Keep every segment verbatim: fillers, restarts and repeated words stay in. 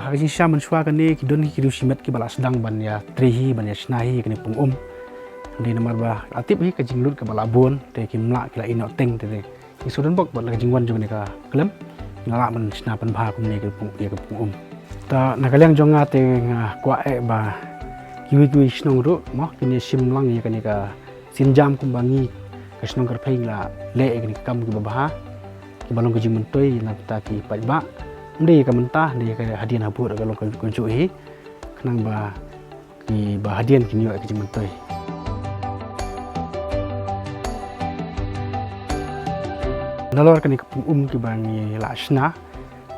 Ka jingshisha mynshuwa kane ki don ki riew shimet kiba la sdang ban ïa trei hi, ban ïa shna hi ïa kane ka pung um. Dei namar ba la tip hi ka jinglut kaba la bun, te kim lah, ki la ïehnoh teng, te ki shu don bok bad la ka jingwan jong kane ka khlem, ngi la lah ban shna pynbha kumne ka pung, ïa ka pung um. Te na ka liang jong nga te nga kwah eh ba kiwei kiwei shnong ruh mo kin ïa shim lang ïa kane ka sienjam kumba ngi ka shnong Kyrphei ngi la leh ïa kane ka kam kiba bha, kiba long ka jingmyntoi na ka bynta ki paidbah. Ym dei ka mynta, dei ka hadien habud ka long ka, kajuh hi, khnang ba kiba hadien kin ïoh ïa ka jingmyntoi. Nalor kane ka pung um kiba ngi la shna,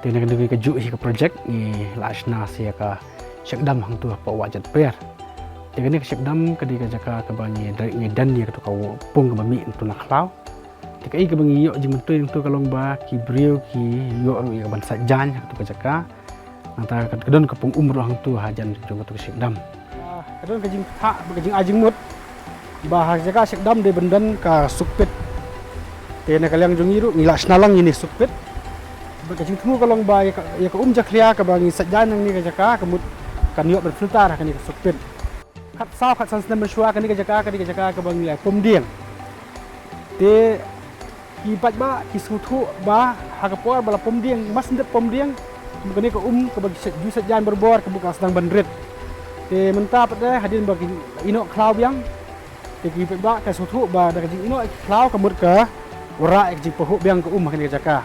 te na kane kajuh hi ka project ngi la shna sa ïa ka check dam hangto hapoh Wah Jatper. Te kane ka check dam ka dei ka jaka kaba ngi da, ngi don ïa kato ka pung kaba mih hangto na khlaw. Te kaei kaba ngi ïoh jingmyntoi hangto ka long ba ki briew ki ïoh ruh ïa ka ban sait jaiñ ha kato ka jaka. Nangta ka, ka don ka pung um ruh hangto hajan jong kato ka check dam. Ah, ka don ka jingthah, ka jingai jingmut ba ha jaka check dam dei ban don ka suk pit. Te na ka liang jong ngi ruh ngi la shna lang ïa ine i suk pit. Bad ka jingthmu ka long ba ïa ka, ïa ka um jakhlia kaba ngi sait jaiñ nangne ka jaka ka mut kan ïoh ban filter ha kane ka suk pit. Khatsaw khatsan snem mynshuwa kane ka jaka ka dei ka jaka kaba ngi la pom dieng. Te ki paidbah ki sngewthuh ba ha ka por ba la pom dieng, mar shu dep pom dieng, kane ka um kaba ju sait jaiñ barabor ka mut ka sdang ban rit. Te mynta pat de hadien ba ki ïehnoh khlaw biang, te ki paidbah ki sngewthuh ba da ka jingïehnoh khlaw ka mut ka wanrah ïa ka jingpahuh biang ka um ha kane ka jaka.